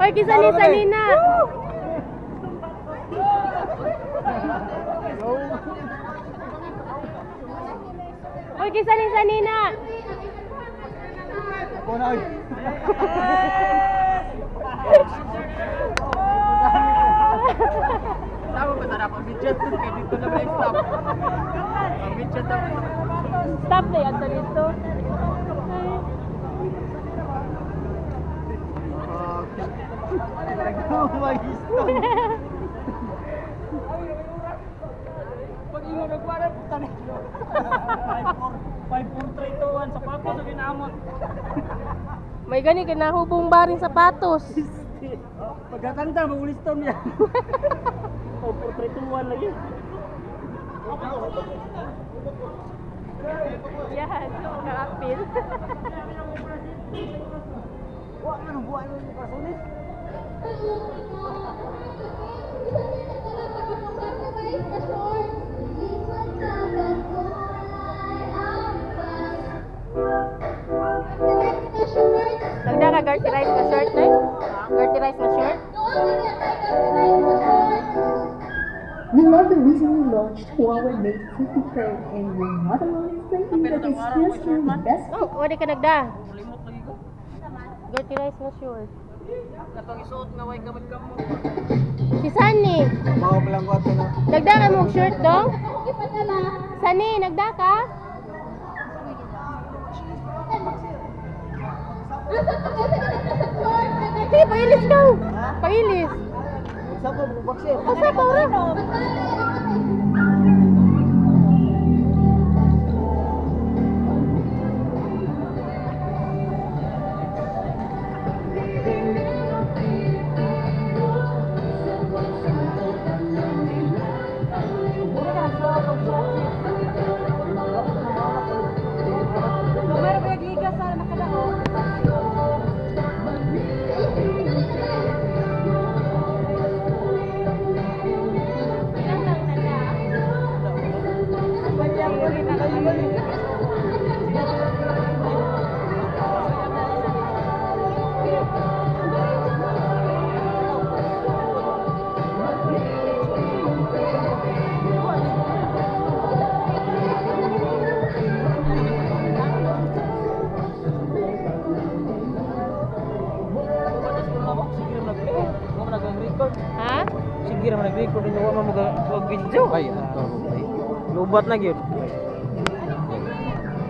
Oy, kisa ni Sanina. Oy, kisa ni Sanina. Ako na, oy. Tama ba tara pag midget kay dito na ba stop. Pag midget na. Stop na yan dito. Ay. Nagmamag-stop. Pag ingon nagwara puta na. 5 4 5 4 3 2 1 sapatos ug ginamot. May gani kinahubong baring sapatos. Pagkakanta maguliston niya. 5 4 3 2 1 lagi. Yan, kaapil. Wa man buhay mo yung kasunis. Nagda ka garty rice na shirt, eh? Garty rice na shirt? We love the recently launched Huawei Mate 50 Pro, and we're not alone in thinking that it's just the best Oh, wala ka nagda. Limot lagi ko. Garty rice na shirt. Katong isuot nga way gamit kamo. Si Sunny, Mao pa lang ko ato na. nagda ka mo og shirt dong? Sunny, nagda ka? Sige, pagilis ka. Pagilis. Sa ko boxer. Asa pa ora? Sige ra nag-record. Nag-record. Ha? Sige ra nag-record inyo wa man mo video. Ay, ato. Lubat na gyud.